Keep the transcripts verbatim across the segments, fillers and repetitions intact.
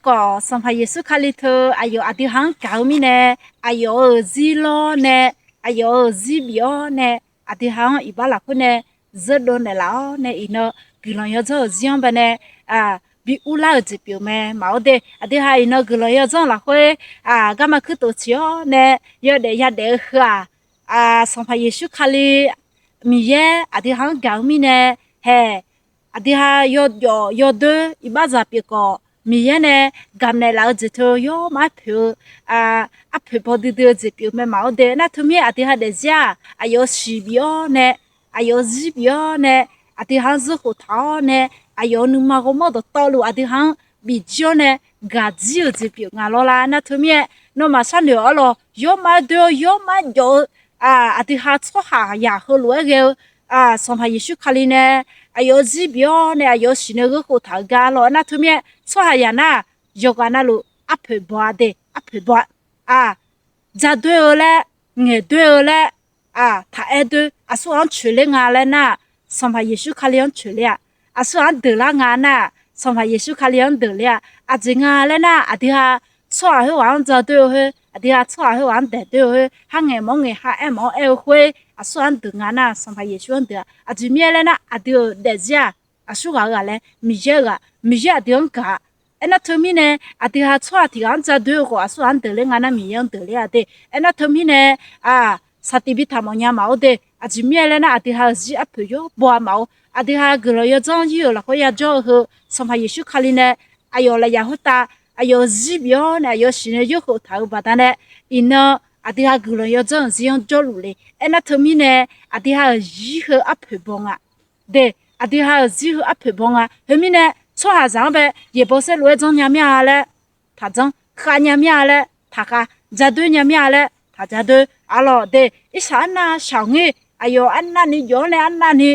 Khawf, Sanqpaq Yeqsur Kali teu aqyawf aqdui ha-anr gaq-eu mirnae, aqyawf-euq zir lawr nae, aqyawf-euq zir bif-awr nae, aqdui ha-anr iqbax lafkhoer nae zeurdov naeqlaf-awr nae, iqnan guiqlanq yawdzanr-euq zir-anr bae nae bi urlar-euq jeq pyeuf mae maqawr de. Aqdui ha iqnan guiqlanq yawdzanr-eu lafkhoer garma kuirtof ciq-awr nae yawdaef yadaef-eu heu-aq, Sanqpaq Yeqsur Kali Miqyaer aqdui ha-anr gaq-eu mirnae, hae, aqdui ha yawjawf yawdoer iqbaxzaq pyeuf khawf, Miqyaer nae gaqnaeq laf-eu jeq teu yawrmaf arpoeq-eu, arpoeq baw duidui-eu jeq pyeuf mae maqawr de. Aernar teumirnae aqdui ha daefzir-aq, aqyawf siq bif-awr nae, aqyawf zir bif-awr nae, aqdui ha-anr zeur khof taq-awr nae, aqyawf-euq nuima ghawrmawr dawqtawvluf aqdui ha-anr bifjir-awr nae, gaqjir-euq jeq pyeuf nga lawr lar. Aernar teumirnae, nawmaf sharnoeq-awr lawq, yawrmaf doer-eu yawrmaf jawf-eu, aqdui ha tsawrhaqzaq heulof-aer ghae-eu, Sanqpaq Yeqsur Kali nae aqyawf zir bif-awr nae aqyawf siq nae gheur khof taq-eu gar lawr. Aernar teumirnae tsawrhaqzaq nar-aq, yawqghaq navluf arpoeq baw-a de, arpoeq baw-a. Aq, ja doer-eu laer, ngaeq doer-eu laer, taq aer doer, aqsur ghaq-anr coeqler nga laer nar-aq, Sanqpaq Yeqsur Kali-anr coeqler-a. Aqsur ghaq-anr deuqlar nga nar-aq, Sanqpaq Yeqsur Kali-anr deuqler-a. Aqjeq nga laer nar-aq, aqdui ha tsawrhaq khoerghaq-anr ja doer-eu khoer, aqdui ha tsawrhaq khoerghaq-anr daeq doer-eu khoer, ha ngaeq mawf-anr ngaeq, ha aer mawf-anr aer-eu khoer, aqsur ghaq-anr deuq nga nar-aq, Sanqpaq Yeqsur-anr deuq-a. Aqjeq mirnae laer nar, aqdui-euq daefzir-aq, aqsur ghaq-eu ghaq laer, Miqyaer-eu ghaq, Miqyaer aqdui-anr gaq-a. Aernar teumirnae, aqdui ha tsawrhaq tiq ghaq-anr ja doer-eu khawf, aqsur ghaq-anr deuqler nga nar, Miqyaer-anr deuqler-a de. Aernar teumirnae, saqtiq bi taq mawf nya maqawr de. Aqjeq mirnae laer nar, aqdui ha-euq zir arpoeq yawr baw-a maqawr. Aqdui ha guiqlanq yawdzanr ir-euq lafkhoer yajawr-eu heu, Sanqpaq Yeqsur Kali nae aqyawf lafyaq khoertav aqyawf zir bif-awr nae aqyawf siq nae yawkhof taq-euq baqdanae, iqnan aqdui ha guiqlanq yawdzanr-euq zir-anr jawrluf le. Aernar teumirnae, aqdui ha-euq zir heu arpoeq baw nga. De, aqdui ha-euq zir heu arpoeq baw nga. Khoermirnae, tsawrhaqzaq-anr bae yaeqbawq saerlu-aer janr nya mir-a laer taq janr, khav nya mir-a laer taq khav, ja doer nya mir-a laer taq ja doer. Arlawq de, irsaq arnav shaq-awq ngir, aqyawf arnavni jawf-awr nae arnavni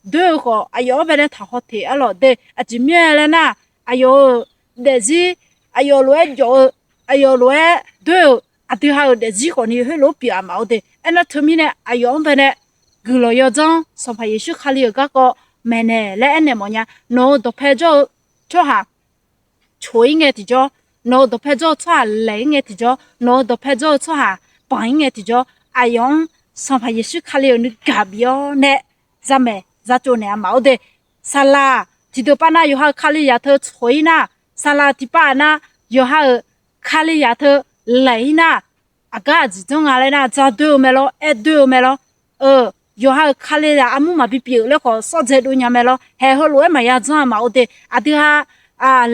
doer-eu khawf, aqyawf-anr bae nae taq haw teq. Arlawq de, aqjeq mirnae laer nar, aqyawf-euq daefzir, aqyawf lof-aer jawf-eu, aqyawf lof-aer doer-euq, aqdui ha-euq daefzir khawfni heulof-aer pyeuf-a maqawr de. Aernar teumirnae aqyawf-anr bae nae guiqlanq yawdzanr Sanqpaq Yeqsur Kali-euq garkawv maeqnaeq laer aernaeq mawfnya. Nawq-euq dawqpae jawr-eu tsawrhaq coq-ir ngae tiqjawr, nawq-euq dawqpae jawr-eu tsawrhaq laeq-ir ngae tiqjawr, nawq-euq dawqpae jawr-eu tsawrhaq banq-ir ngae tiqjawr, aqyawf-anr Sanqpaq Yeqsur Kali-euq nuigaq bif-awr nae zamaeq zatsov naeq-a maqawr de. Saqlaq tiqdeuq pav nar yawqha-euq Kalizaq teu coq-ir nar, saqlaq tiqpav nar yawqha-euq Kalizaq teu laeq-ir nar, aqgar aqjeq janr nga laer nar, ja doer-eu mae lawr, aer doer-eu mae lawr. Yawqha-euq Kalizaq armur maqbi pyeuf laer khawf sawr dzae dov nya mae lawr. Haeq heulof-aer maqya janr-a maqawr de. Aqdui ha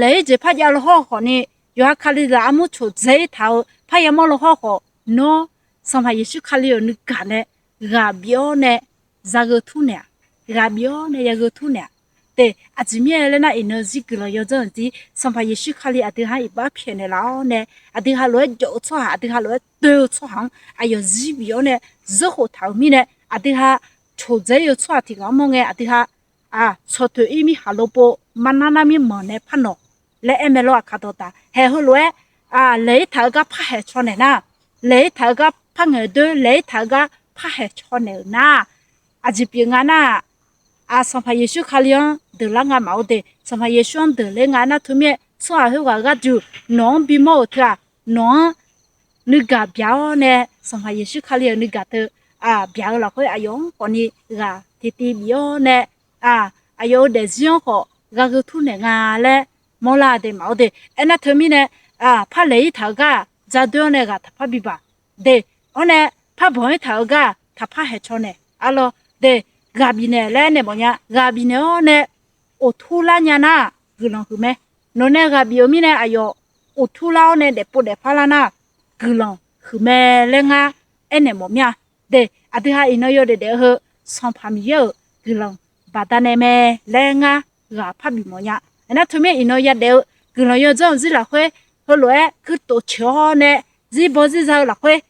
laeq-ir jeq parjav lawhawr khawfni, yawqha Kalizaq armur coqdzae-ir taq-eu parya mawr lawhawr khawf, nawr Sanqpaq Yeqsur Kali-euq nuigaq nae ghaq bif-awr nae yagheu tur naeq-aq, ghaq bif-awr nae yagheu tur naeq-aq. De, aqjeq mirnae laer nar, iqnan zir guiqlanq yawdzanr-euq zir Sanqpaq Yeqsur Kali aqdui ha-anr iqbax pyaeqnaeq laf-awr nae, aqdui ha lof-aer jawf-eu tsawrhaq, aqdui ha lof-aer doer-eu tsawrhaq-anr aqyawf zir bif-awr nae zeur khof taq-euq mirnae, aqdui ha coqdzae-ir-eu tsawrhaq tiq ghaq-anr mawr ngae, aqdui ha tsawq toeq-ir mir haq lo pov, mar nar nar mir manq nae par nawq laer aer mae lawr. Aqkaq dawqdaq haeq heulof-aer laeq-ir taq-eu gar par haeq caw naeq nar, laeq-ir taq-eu gar par ngaeq doer, laeq-ir taq-eu gar par haeq caw naeq-euq nar, aqjeq pyeuf nga nar-aq, Sanqpaq Yeqsur Kali-anr deuqlar nga maqawr de. Sanqpaq Yeqsur-anr deuqler nga nar, teumirnae tsawrhaq khoerghaq gharduq nawq-anr bimawr-euq teu-aq, nawq-anr nuigaq byaq-awr nae Sanqpaq Yeqsur Kali-euq nuigaq teu byaq-eu lafkhoer aqyawf-anr khawfni ghaq tiqtiv bif-awr nae, aqyawf-euq daefzir-anr khawf yagheu tur naeq nga laer mawrlar de maqawr de. Aernar teumirnae, par laeq-ir taq-eu gar-aq, ja doer-awr nae ghaq taqpar bibaq de. Awr nae par banq-ir taq-eu gar-aq, taqpar haeq caw naeq. Arlawr de, ghaq bifnaeq laer naeq mawfnya. Ghaq bifnaeq-awr nae oqtur lar nya nar, guiqlanq huiq mae. Nawq nae ghaq bif-eu mirnae aqyawf oqtur lar-awr nae daefpov daefpar lar nar, guiqlanq huiq mae laer ngar aernaeq mawf mir-a. De, aqdui ha iqnan yawdaef daef-eu heu, Sanqpaq Miqyaer-euq guiqlanq baqdanae mae laer ngar ghaq par bif mawfnya. Aernar teumirnae iqnan yadaef-eu guiqlanq yawdzanr-eu zir lafkhoer, heulof-aer kuirtof ceuq-awr nae zir baw zir za-eu lafkhoer,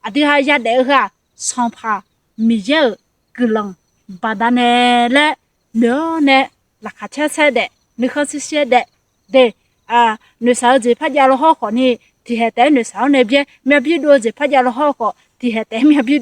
aqdui ha yadaef-eu heu-aq, Sanqpaq Miqyaer-euq guiqlanq baqdanae laer noeq-awr nae, laqkhaq caer saer daef, nuikhanr shir shir-aer daef. De, noeqshaq-eu jeq parjav lawhawr khawfni, tiqhaeq taef-aer noeqshaq-awr nae byaer, myavbir dov-eu jeq parjav lawhawr khawf, tiqhaeq taef-aer myavbir